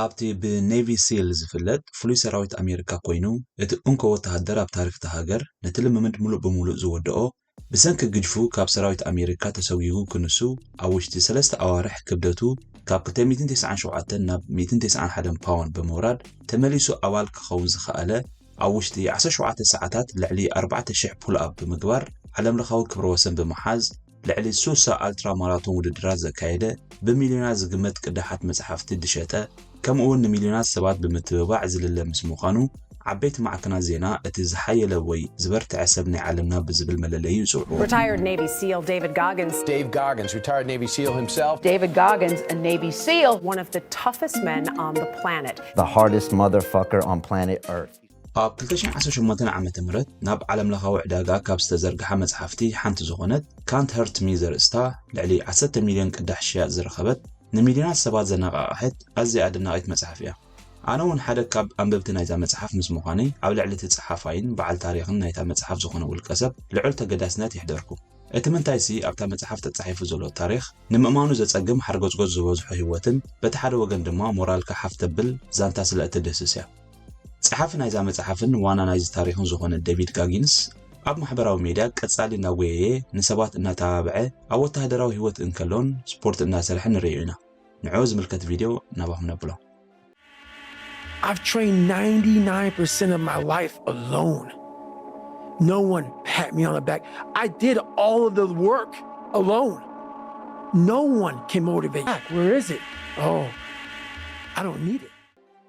ኣብቲ ብኔቪ ሲል ዝፍለጥ ፍሉይ ሰራዊት ኣሜሪካ ኮይኑ፣ እቲ እንኮ ወተሃደር ኣብ ታሪኽ እታ ሃገር፣ ነቲ ልምምድ ምሉእ ብምሉእ ዝወደኦ፣ ብሰንኪ ግጅፉ ካብ ሰራዊት ኣሜሪካ ተሰጒጉ ክንሱ፣ ኣብ ውሽጢ ሰለስተ ኣዋርሕ ክብደቱ ካብ ክልተ ሚእትን ተስዓን ሸውዓተን ናብ ሚእትን ተስዓን ሓደን ፓውንድ ብምውራድ፣ ተመሊሱ ኣባል ክኸውን ዝኸኣለ፣ ኣብ ውሽጢ ዓሰርተ ሸውዓተ ሰዓታት ልዕሊ ኣርባዕተ ሽሕ ፑል ኣፕ ብምግባር፣ ዓለምለኻዊ ክብረ ወሰን ብምሓዝ፣ ልዕሊ ሱሳ ኣልትራ ማራቶን ውድድራት ዘካየደ፣ ብሚልዮናት ዝግመት ቅዳሓት መጽሓፍቲ ዝሸጠ፣ ከምኡ እውን ንሚልዮናት ሰባት ብምትብባዕ ዝልለ ምስ ምዃኑ፣ ዓበይቲ ማዕከናት ዜና እቲ ዝሓየለ ወይ ዝበርትዐ ሰብ ናይ ዓለምና ብዝብል መለለዩ ይጽውዕዎ። Retired Navy SEAL David Goggins. Dave Goggins, retired Navy SEAL himself. David Goggins, a Navy SEAL, one of the toughest men on the planet. The hardest motherfucker on planet Earth. ኣብ ክልተ ሽሕን ዓሰርተ ሸሞንተን ዓመተ ምህረት ናብ ዓለምለኻዊ ዕዳጋ ካብ ዝተዘርግሓ መጽሓፍቲ ሓንቲ ዝኾነት ካንት ሀርት ሚ ዘርእስታ፣ ልዕሊ ዓሰርተ ሚልዮን ቅዳሕ ሽያጥ ዝረኸበት፣ ንሚልዮናት ሰባት ዘነቓቕሐት ኣዝያ ኣደናቒት መጽሓፍ እያ። ኣነ እውን ሓደ ካብ ኣንበብቲ ናይዛ መጽሓፍ ምስ ምዃነይ፣ ኣብ ልዕሊ እቲ ጸሓፋይን በዓል ታሪኽን ናይታ መጽሓፍ ዝኾነ ውልቀ ሰብ ልዑል ተገዳስነት የሕደርኩ። እቲ ምንታይሲ ኣብታ መጽሓፍ ተጻሒፉ ዘሎ ታሪኽ ንምእማኑ ዘጸግም ሓርጎጽጎጽ ዝበዝሖ ህይወትን በቲ ሓደ ወገን ድማ ሞራልካ ሓፍ ተብል ዛንታ ስለ እትድህስስ እያ። ጸሓፊ ናይዛ መጽሓፍን ዋና ናይዚ ታሪኽን ዝኾነ ዴቪድ ጋጊንስ ኣብ ማሕበራዊ ሜድያ ቀጻሊ እናጎየየ ንሰባት እናተባብዐ ኣብ ወተሃደራዊ ህይወት እንከሎን ስፖርት እናሰርሐ ንርእዮ ኢና። ንዕኡ ዝምልከት ቪድዮ ናባኹም ነብሎ። I've trained ninety-nine percent of my life alone. No one pat me on the back. I did all of the work alone. No one can motivate. Where is it? Oh, I don't need it.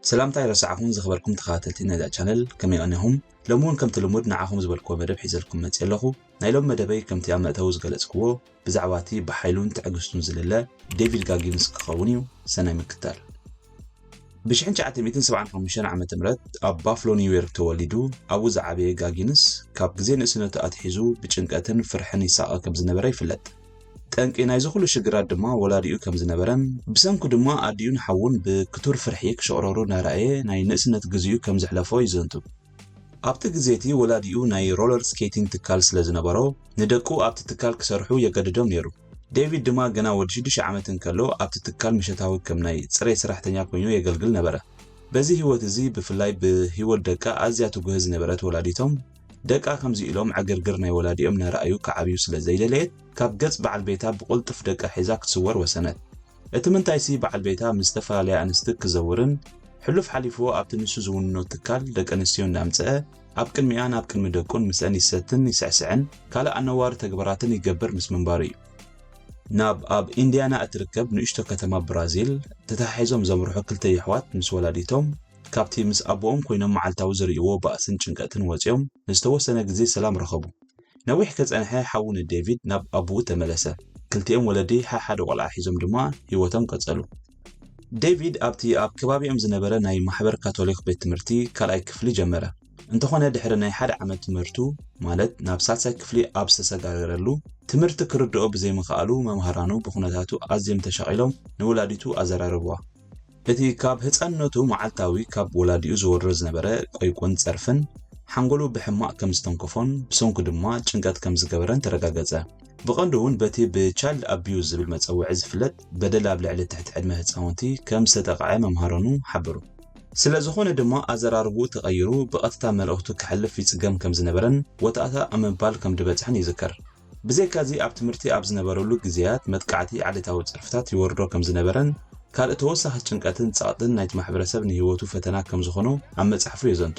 ሰላምታ ኣይረሳዕኹም ዝኸበርኩም ተኸታተልቲ ናይዛ ቻነል፣ ከመይ ቀኒኹም? ሎሚ እውን ከምቲ ልሙድ ንዓኹም ዝበልክዎ መደብ ሒዘልኩም መፅእ ኣለኹ። ናይ ሎም መደበይ ከምቲ ኣብ መእተዊ ዝገለፅክዎ ብዛዕባ እቲ ብሓይሉን ትዕግስቱን ዝልለ ዴቪድ ጋጊንስ ክኸውን እዩ። ሰናይ ምክታል። ብ ሽሕን ትሽዓተ ሚእትን ሰብዓን ሓሙሽተን ዓመተ ምህረት ኣብ ባፍሎ ኒውዮርክ ተወሊዱ ኣብኡ ዝዓበየ ጋጊንስ ካብ ግዜ ንእስነቱ ኣትሒዙ ብጭንቀትን ፍርሕን ይሳቐ ከም ዝነበረ ይፍለጥ። ጠንቂ ናይዚ ኩሉ ሽግራት ድማ ወላዲኡ ከም ዝነበረን ብሰንኩ ድማ ኣዲኡን ሓዉን ብክቱር ፍርሒ ክሸቕረሩ እናረኣየ ናይ ንእስነት ግዚኡ ከም ዘሕለፎ ይዘንቱ። ኣብቲ ግዜ እቲ ወላዲኡ ናይ ሮለር ስኬቲንግ ትካል ስለ ዝነበሮ ንደቁ ኣብቲ ትካል ክሰርሑ የገድዶም ነይሩ። ዴቪድ ድማ ገና ወዲ ሽዱሽተ ዓመት እንከሎ ኣብቲ ትካል ምሸታዊ ከም ናይ ጽሬት ሰራሕተኛ ኮይኑ የገልግል ነበረ። በዚ ህይወት እዚ ብፍላይ ብህይወት ደቃ ኣዝያ ትጉህ ዝነበረት ወላዲቶም ደቃ ከምዚ ኢሎም ዕግርግር ናይ ወላዲኦም እናረኣዩ ክዓብዩ ስለ ዘይደለየት ካብ ገጽ በዓል ቤታ ብቕልጡፍ ደቃ ሒዛ ክትስወር ወሰነት። እቲ ምንታይሲ በዓል ቤታ ምስ ዝተፈላለያ ኣንስቲ ክዘውርን ሕሉፍ ሓሊፉ ኣብቲ ንሱ ዝውንኖ ትካል ደቂ ኣንስትዮ እናምጽአ ኣብ ቅድሚኣን ኣብ ቅድሚ ደቁን ምስአን ይሰትን ይስዕስዕን ካልእ ኣነዋሪ ተግባራትን ይገብር ምስ ምንባሩ እዩ። ናብ ኣብ ኢንዲያና እትርከብ ንእሽቶ ከተማ ብራዚል ተተሓሒዞም ዘምርሑ ክልተ የሕዋት ምስ ወላዲቶም ካብቲ ምስ ኣቦኦም ኮይኖም መዓልታዊ ዝርእይዎ ባእስን ጭንቀትን ወጺኦም ንዝተወሰነ ግዜ ሰላም ረኸቡ። ነዊሕ ከጸንሐ ሓዉ ንዴቪድ ናብ ኣቦኡ ተመለሰ። ክልቲኦም ወለዲ ሓሓደ ቆልዓ ሒዞም ድማ ህይወቶም ቀጸሉ። ዴቪድ ኣብቲ ኣብ ከባቢኦም ዝነበረ ናይ ማሕበር ካቶሊክ ቤት ትምህርቲ ካልኣይ ክፍሊ ጀመረ። እንተኾነ ድሕሪ ናይ ሓደ ዓመት ትምህርቱ ማለት ናብ ሳልሳይ ክፍሊ ኣብ ዝተሰጋገረሉ ትምህርቲ ክርድኦ ብዘይምኽኣሉ መምሃራኑ ብኹነታቱ ኣዝዮም ተሻቒሎም ንወላዲቱ ኣዘራረብዋ። እቲ ካብ ህጻንነቱ መዓልታዊ ካብ ወላዲኡ ዝወርዶ ዝነበረ ቆይቁን ጸርፍን ሓንጎሉ ብሕማቕ ከም ዝተንከፎን ብሰንኩ ድማ ጭንቀት ከም ዝገበረን ተረጋገጸ። ብቐንዱ እውን በቲ ብቻይልድ ኣቢዩዝ ዝብል መጸውዒ ዝፍለጥ በደል ኣብ ልዕሊ ትሕቲ ዕድመ ህጻውንቲ ከም ዝተጠቕዐ መምሃረኑ ሓበሩ። ስለ ዝኾነ ድማ ኣዘራርብኡ ተቐይሩ ብቐጥታ መልእኽቱ ከሕልፍ ይጽገም ከም ዝነበረን ወታእታ ኣብ ምባል ከም ዝበጽሐን ይዝከር። ብዘይካዚ ኣብ ትምህርቲ ኣብ ዝነበረሉ ግዜያት መጥቃዕቲ ዓሌታዊ ጸርፍታት ይወርዶ ከም ዝነበረን ካልእ ተወሳኺ ጭንቀትን ጸቕጥን ናይቲ ማሕበረሰብ ንህይወቱ ፈተና ከም ዝኾኖ ኣብ መጽሓፉ የዘንቱ።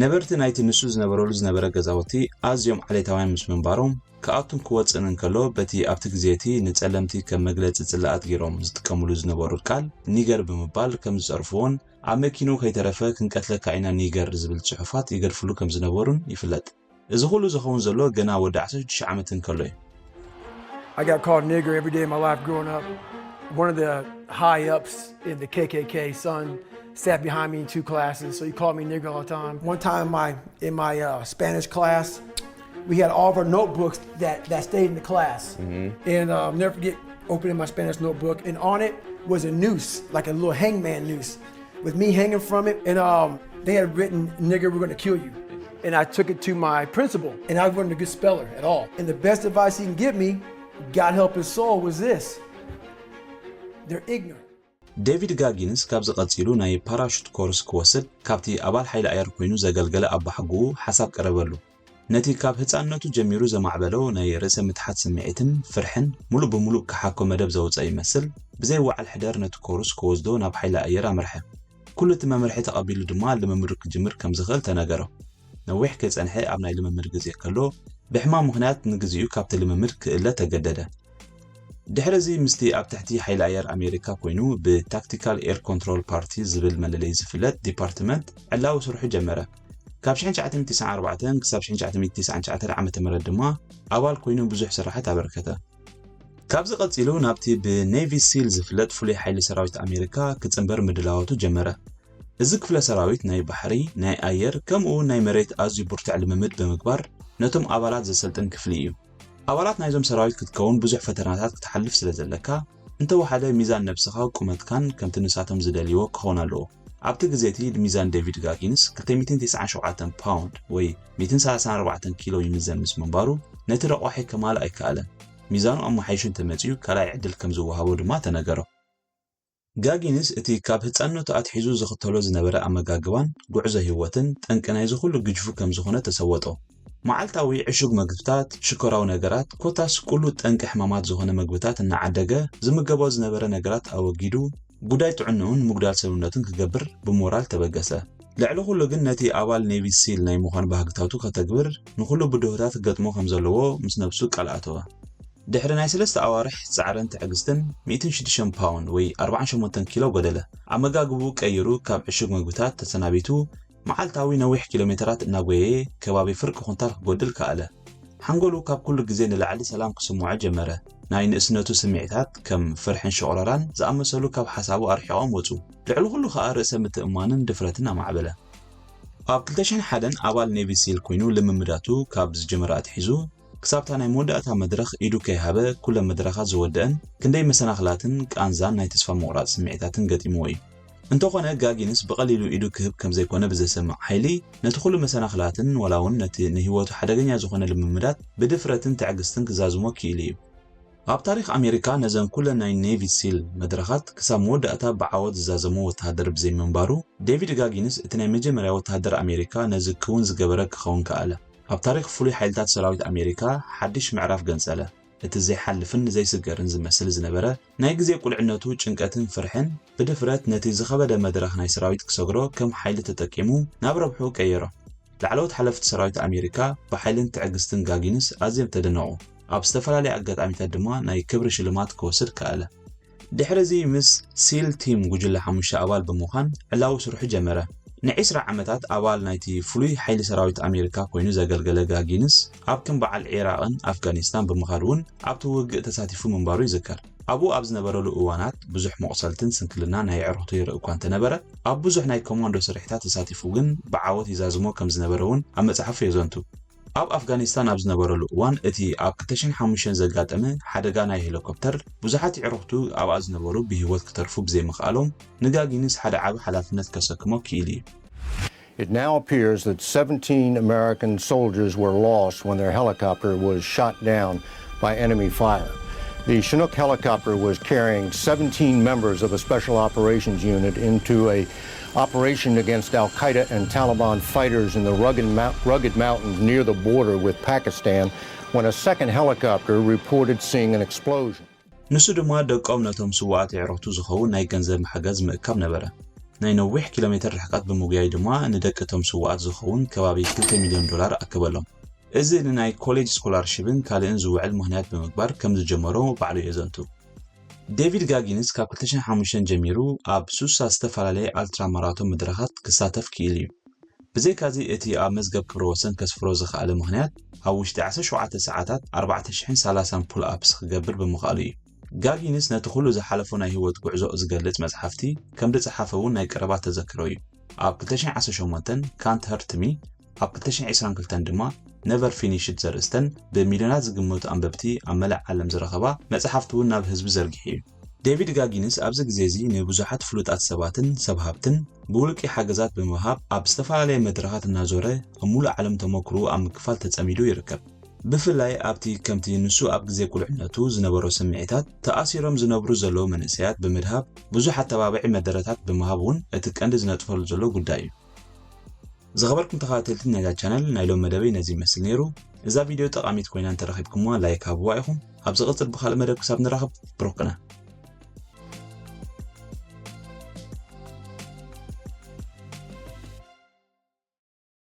ነበርቲ ናይቲ ንሱ ዝነበረሉ ዝነበረ ገዛውቲ ኣዝዮም ዓሌታውያን ምስ ምንባሮም ክኣቱን ክወጽእን እንከሎ በቲ ኣብቲ ግዜ እቲ ንጸለምቲ ከም መግለጺ ጽላኣት ገይሮም ዝጥቀምሉ ዝነበሩ ቃል ኒገር ብምባል ከም ዝጸርፍዎን ኣብ መኪንኡ ከይተረፈ ክንቀትለካ ኢና ኒገር ዝብል ጽሑፋት ይገድፍሉ ከም ዝነበሩን ይፍለጥ። እዚ ኩሉ ዝኸውን ዘሎ ገና ወዲ ዓሰርተ ሽዱሽተ ዓመት እንከሎ እዩ። I got called nigger every day of my life growing up. One of the high ups in the K K K, son, sat behind me in two classes, so he called me nigger all the time. One time, in my in my uh, Spanish class, we had all of our notebooks that that stayed in the class, and uh, I'll never forget opening my Spanish notebook, and on it was a noose, like a little hangman noose, with me hanging from it, and um, they had written, "Nigger, we're gonna kill you." And I took it to my principal, and I wasn't a good speller at all. And the best advice he can give me, God help his soul, was this: they're ignorant. ዴቪድ ጋጊንስ ካብዚ ቀጺሉ ናይ ፓራሹት ኮርስ ክወስድ ካብቲ ኣባል ሓይሊ ኣየር ኮይኑ ዘገልገለ ኣባሓጎኡ ሓሳብ ቀረበሉ። ነቲ ካብ ህጻንነቱ ጀሚሩ ዘማዕበሎ ናይ ርእሰ ምትሓት ስምዒትን ፍርሕን፣ ምሉእ ብምሉእ ክሓኮ መደብ ዘውጸ ይመስል፣ ብዘይ ወዓል ሕደር ነቲ ኮርስ ክወስዶ ናብ ሓይሊ ኣየር ኣምርሐ። ኩሉ እቲ መምርሒ ተቐቢሉ ድማ ልምምዱ ክጅምር ከም ዝኽእል ተነገሮ። ነዊሕ ከይጸንሐ ኣብ ናይ ልምምድ ግዜ ከሎ፣ ብሕማም ምኽንያት ንግዚኡ ካብቲ ልምምድ ክእለ ተገደደ። ድሕሪ እዚ ምስቲ ኣብ ትሕቲ ሓይሊ ኣየር ኣሜሪካ ኮይኑ ብታክቲካል ኤር ኮንትሮል ፓርቲ ዝብል መለለይ ዝፍለጥ ዲፓርትመንት ዕላዊ ስርሑ ጀመረ። ካብ ሽሕን ትሽዓተ ሚእትን ተስዓን ኣርባዕተን ክሳብ ሽሕን ትሽዓተ ሚእትን ተስዓን ትሽዓተን ዓመተ ምህረት ድማ ኣባል ኮይኑ ብዙሕ ስራሓት ኣበርከተ። ካብዚ ቀጺሉ ናብቲ ብኔቪ ሲል ዝፍለጥ ፍሉይ ሓይሊ ሰራዊት ኣሜሪካ ክጽንበር ምድላዋቱ ጀመረ። እዚ ክፍለ ሰራዊት ናይ ባሕሪ፣ ናይ ኣየር፣ ከምኡ እውን ናይ መሬት ኣዝዩ ብርቱዕ ልምምድ ብምግባር ነቶም ኣባላት ዘሰልጥን ክፍሊ እዩ። ኣባላት ናይዞም ሰራዊት ክትከውን ብዙሕ ፈተናታት ክትሓልፍ ስለ ዘለካ፣ እንተወሓደ ሚዛን ነብስኻ፣ ቁመትካን ከምቲ ንሳቶም ዝደልይዎ ክኸውን ኣለዎ። ኣብቲ ግዜ እቲ ሚዛን ዴቪድ ጋጊንስ ክልተ ሚእትን ተስዓን ሸውዓተን ፓውንድ ወይ ሚእትን ሰላሳን ኣርባዕተን ኪሎ ይምዘን ምስ ምንባሩ፣ ነቲ ረቋሒ ከማልእ ኣይከኣለን። ሚዛኑ ኣመሓይሹ እንተመጺኡ ካልኣይ ዕድል ከም ዝወሃቦ ድማ ተነገሮ። ጋጊንስ እቲ ካብ ህጻንነቱ ኣትሒዙ ዝኽተሎ ዝነበረ ኣመጋግባን ጉዕዞ ህይወትን ጠንቂ ናይዚ ኩሉ ግጅፉ ከም ዝኾነ ተሰወጦ። መዓልታዊ ዕሹግ መግብታት፣ ሽኮራዊ ነገራት፣ ኮታስ ኩሉ ጠንቂ ሕማማት ዝኾነ መግብታት እናዓደገ ዝምገቦ ዝነበረ ነገራት ኣወጊዱ፣ ጉዳይ ጥዕንኡን ምጉዳል ሰብነቱን ክገብር ብሞራል ተበገሰ። ልዕሊ ኩሉ ግን ነቲ ኣባል ኔቪ ሲል ናይ ምዃን ባህግታቱ ከተግብር ንኹሉ ብድሆታት ክገጥሞ ከም ዘለዎ ምስ ነብሱ ቃል ኣተወ። ድሕሪ ናይ ሰለስተ ኣዋርሕ ጻዕርን ትዕግስትን፣ ሚእትን ሽዱሽተን ፓውንድ ወይ ኣርባዓን ሸሞንተን ኪሎ ጎደለ። ኣመጋግብኡ ቀይሩ ካብ ዕሹግ መግብታት ተሰናቢቱ፣ መዓልታዊ ነዊሕ ኪሎ ሜተራት እናጎየየ ከባቢ ፍርቂ ኩንታል ክጎድል ከኣለ። ሓንጎሉ ካብ ኩሉ ግዜ ንላዕሊ ሰላም ክስምዖ ጀመረ። ናይ ንእስነቱ ስምዒታት ከም ፍርሕን ሸቑረራን ዝኣመሰሉ ካብ ሓሳቡ ኣርሒቖም ወጹ። ልዕሊ ኩሉ ከኣ ርእሰ ምትእምማንን ድፍረትን ኣማዕበለ። ኣብ ክልተ ሽሕን ሓደን ኣባል ኔቪ ሲል ኮይኑ ልምምዳቱ ካብ ዝጀመረ ኣትሒዙ፣ ክሳብታ ናይ መወዳእታ መድረኽ ኢዱ ከይሃበ ኩለን መድረኻት ዝወደአን ክንደይ መሰናኽላትን ቃንዛን ናይ ተስፋ ምቑራጽ ስምዒታትን ገጢምዎ እዩ። እንተኾነ ጋጊንስ ብቐሊሉ ኢዱ ክህብ ከም ዘይኮነ ብዘሰምዕ ሓይሊ፣ ነቲ ኩሉ መሰናኽላትን ዋላ እውን ነቲ ንህይወቱ ሓደገኛ ዝኾነ ልምምዳት ብድፍረትን ትዕግስትን ክዛዝሞ ክኢሉ እዩ። ኣብ ታሪኽ ኣሜሪካ ነዘን ኩለን ናይ ኔቪ ሲል መድረኻት ክሳብ መወዳእታ ብዓወት ዝዛዘሞ ወተሃደር ብዘይምንባሩ፣ ዴቪድ ጋጊንስ እቲ ናይ መጀመርያ ወተሃደር ኣሜሪካ ነዚ ክውን ዝገበረ ክኸውን ከኣለ። ኣብ ታሪኽ ፍሉይ ሓይልታት ሰራዊት ኣሜሪካ ሓድሽ ምዕራፍ ገንጸለ። እቲ ዘይሓልፍን ዘይስገርን ዝመስል ዝነበረ ናይ ግዜ ቁልዕነቱ ጭንቀትን ፍርሕን ብድፍረት ነቲ ዝኸበደ መድረኽ ናይ ሰራዊት ክሰግሮ ከም ሓይሊ ተጠቂሙ ናብ ረብሑ ቀየሮ። ላዕለዎት ሓለፍቲ ሰራዊት ኣሜሪካ ብሓይልን ትዕግስትን ጋጊንስ ኣዝዮም ተደነቑ። ኣብ ዝተፈላለየ ኣጋጣሚታት ድማ ናይ ክብሪ ሽልማት ክወስድ ከኣለ። ድሕሪ እዚ ምስ ሲል ቲም ጉጅለ ሓሙሽተ ኣባል ብምዃን ዕላዊ ስርሑ ጀመረ። ንዒስራ ዓመታት ኣባል ናይቲ ፍሉይ ሓይሊ ሰራዊት ኣሜሪካ ኮይኑ ዘገልገለ ጋጊንስ፣ ኣብ ከም በዓል ዒራቕን ኣፍጋኒስታን ብምኻድ እውን ኣብቲ ውግእ ተሳቲፉ ምንባሩ ይዝከር። ኣብኡ ኣብ ዝነበረሉ እዋናት ብዙሕ መቑሰልትን ስንክልና ናይ ኣዕሩኽቱ ይርኢ እኳ እንተነበረ፣ ኣብ ብዙሕ ናይ ኮማንዶ ስርሒታት ተሳቲፉ ግን ብዓወት ይዛዝሞ ከም ዝነበረ እውን ኣብ መጽሓፉ የዘንቱ። ኣብ ኣፍጋኒስታን ኣብ ዝነበረሉ እዋን፣ እቲ ኣብ ክልተ ሽሕን ሓሙሽተን ዘጋጠመ ሓደጋ ናይ ሄሊኮፕተር፣ ብዙሓት ኣዕሩኽቱ ኣብኣ ዝነበሩ ብህይወት ክተርፉ ብዘይምኽኣሎም፣ ንጋጊንስ ሓደ ዓቢ ሓላፍነት ከሰክሞ ክኢሉ እዩ። It now appears that seventeen American soldiers were lost when their helicopter was shot down by enemy fire. The Chinook helicopter was carrying seventeen members of a special operations unit into a operation against Al Qaeda and Taliban fighters in the rugged, mou- rugged mountains near the border with Pakistan when a second helicopter reported seeing an explosion. ንሱ ድማ ደቆም ነቶም ስዉኣት ኣዕሩኽቱ ዝኸውን ናይ ገንዘብ ሓገዝ ምእካብ ነበረ። ናይ ነዊሕ ኪሎ ሜተር ርሕቀት ብምጉያይ ድማ ንደቂ እቶም ስዉኣት ዝኸውን ከባቢ ክልተ ሚልዮን ዶላር ኣከበሎም። እዚ ንናይ ኮሌጅ ስኮላርሺፕን ካልእን ዝውዕል ምኽንያት ብምግባር ከም ዝጀመሮ ባዕሉ የዘንቱ። ዴቪድ ጋጊንስ ካብ ክልተ ሽሕን ሓሙሽተን ጀሚሩ ኣብ ሱሳ ዝተፈላለየ ኣልትራ ማራቶን መድረኻት ክሳተፍ ክኢሉ እዩ። ብዘይካዚ፣ እቲ ኣብ መዝገብ ክብረ ወሰን ከስፍሮ ዝኸኣለ ምኽንያት፣ ኣብ ውሽጢ ዓሰርተ ሸውዓተ ሰዓታት ኣርባዕተ ሽሕን ሰላሳን ፑል ኣፕስ ክገብር ብምኽኣሉ እዩ። ጋጊንስ ነቲ ኩሉ ዝሓለፎ ናይ ህይወት ጉዕዞኡ ዝገልጽ መጽሓፍቲ ከም ዝጸሓፈ እውን ናይ ቀረባ ተዘክሮ እዩ። ኣብ ክልተ ሽሕን ዓሰርተ ሸሞንተን ካንት ሀርት ሚ፣ ኣብ ክልተ ሽሕን ዕስራን ክልተን ድማ ነቨር ፊኒሽድ ዘርእስተን ብሚልዮናት ዝግመቱ ኣንበብቲ ኣብ መላእ ዓለም ዝረኸባ መጽሓፍቲ እውን ናብ ህዝቢ ዘርጊሑ እዩ። ዴቪድ ጋጊንስ ኣብዚ ግዜ እዚ ንብዙሓት ፍሉጣት ሰባትን ሰብ ሃብትን ብውልቂ ሓገዛት ብምሃብ ኣብ ዝተፈላለየ መድረኻት እናዞረ ኣብ ሙሉእ ዓለም ተመክሮኡ ኣብ ምክፋል ተጸሚዱ ይርከብ። ብፍላይ ኣብቲ ከምቲ ንሱ ኣብ ግዜ ቁልዕነቱ ዝነበሮ ስምዒታት ተኣሲሮም ዝነብሩ ዘለዉ መንእሰያት ብምድሃብ ብዙሕ ኣተባባዒ መደረታት ብምሃብ እውን እቲ ቀንዲ ዝነጥፈሉ ዘሎ ጉዳይ እዩ። ዝኸበርኩም ተኸታተልቲ ናይዛ ቻነል ናይ ሎም መደበይ ነዚ ይመስል ነይሩ። እዛ ቪድዮ ጠቓሚት ኮይና እንተረኺብኩምዋ ላይክ ሃብዋ ኢኹም። ኣብ ዝቕጽል ብኻልእ መደብ ክሳብ ንራኸብ ብሩኽ ቅነ።